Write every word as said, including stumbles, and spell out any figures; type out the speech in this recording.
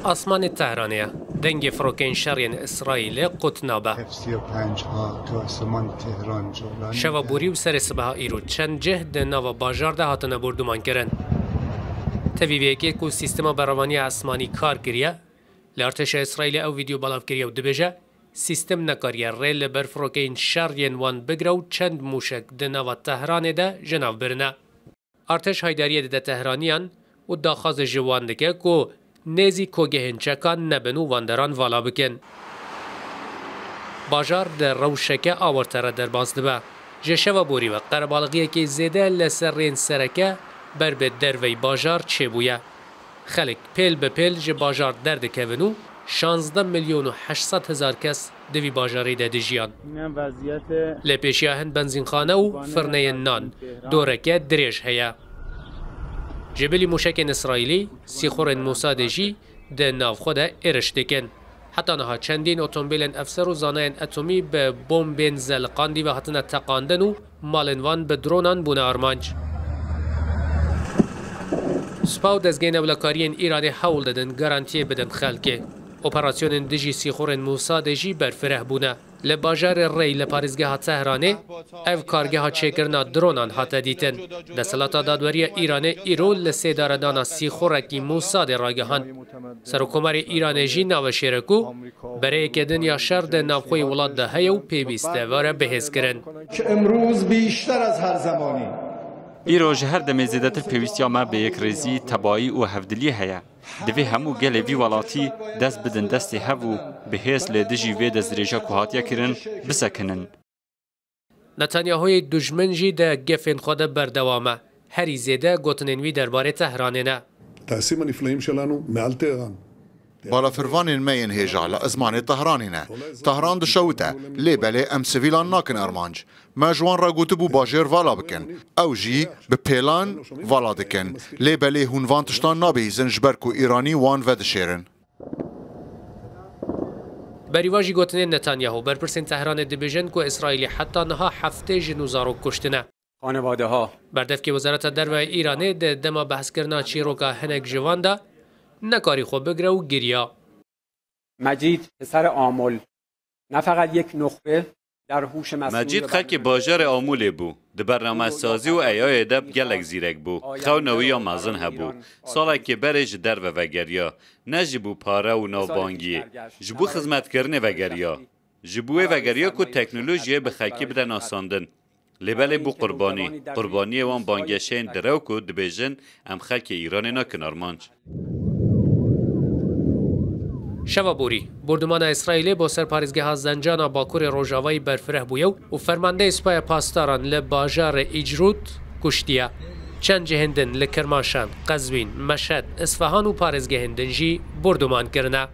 Asmanê Tehranê ye. Dengê firokeyên şer yên Îsraîlê qut nabe. F سی و پنج ها تو آسمان تهران جولان Şeva borî û serê sibeha îro çend cih di nava bajar de hatine borduman kirin. Tevî vê yekê ku sîstema berevaniya esmanî kar kiriye, li artêşa Îsraîlê ew vîdeo belav kiriye û dibêje, sîstem nekariye rê li ber firokeyên şer yên wan bigire û çend mûşek di nava Tehranê de ji nav birine. Artêş haydariyê dide Tehraniyan û daxwazê ji wan dike ku nêzî kogehên çekan nebin û wanderan vala bikin. Bajar di rewşeke awarte re derbas dibe. Ji şeva borî ve qerebalixiyekê zêde li ser rêyên sereke ber bi derveyî bajar çêbûye. Xelk pêl bi pêl ji bajar derdikevin û şazdeh milyon û heşt sed hezar kes di vî bajarî de dijiyan. Lê pêşiya hin benzînxane û firneyên nan doreke dirêj heye. Ji bilî mûşekên Îsraîlî, sîxurên Mosadê jî di nav xwe de êriş dikin. Heta niha çendîn otomobîlên efser û zanayên etomî bi bombên zeliqandî ve hatine teqandin û malên wan bi dronan bûne armanc. Spa û dezgehên ewlekariyên Îranê hewl didin garantiyê bidin xelkê. Operasyonên dijî sîxurên Mosadê jî berfireh bûne. Li bajarê Rey li parêzgeha Tehranê ev kargeha çêkirina dronan hate dîtin. Desthilata Dadweriya Îranê îro li sêdaredana sîxurekî Mosadê ragihand. Serokkomarê Îranê jî naveşêre ku bereyeke din ya şer di navxweyê welat de heye û pêwîst e were bihêzkirin. که امروز بیشتر از هر زمانی Îro ji her demê zêdetir pêwîstiya me bi yekrêzî, tebayî û hevdiliyê heye. Divê hemû gelê vî welatî dest bidin destê hev û bi hêz li dijî vê destdirêja ku hatiye kirin bisekinin. Netanyahoyê dujmin jî di gefên xwe de berdewam e. Herî zêde gotinên wî derbarê Tehranê ne. تقسیم الافلاییم شلانو معل تهران. Balafirvanên me yên hêja li ezmanê Tehranê ne. Tehran dişewite, lê belê em sivîlan nakin armanc. Me ji wan re gotibû bajêr vala bikin. Ew jî bi pêlan vala dikin. Lê belê hûn van tiştan nabihîzin ji ber ku Îranî wan vedişêrin. Berî van jî gotinên Netanyahu, berpirsên Tehranê dibêjin ku Îsraîlê heta niha heftê jin û zarok kuştine. خانواده‌ها. Berdevkê Wezareta Derve ya Îranê di dema behskirina çîroka hinek ji van de nekarî xwe bigire û giriya. مجید پسر آمل نه فقط یک نخبه در هوش مصنوعی Mecîd و xelkê bajarê Amûlê bû. Di bernamesazî û A I'ê de gelek zîrek bû. Xewna wî ya mezin hebû. Salekê berê ji derve vegeriya. Ne ji bo pare û navbangiyê. Ji bo xizmetkirinê vegeriya. Ji bo wê vegeriya ku teknolojiyê bi xelkê bide nasandin. Lê belê bû qurbanî. Qurbaniyê wan banggeşeyên direw ku dibêjin, em xelkê Îranê nakin armanc. Şeva borî, bordûmana Îsraîlê bo ser parêzgeha Zencana Bakurê Rojavayî berfireh bûye û fermandeyê Supaya Pasdaran li bajarê Îcrût kuştiye. Çend cihên din li Kirmaşan, Qezwîn, Meşhed, Isfahan û parêzgehên din jî bordûman kirine.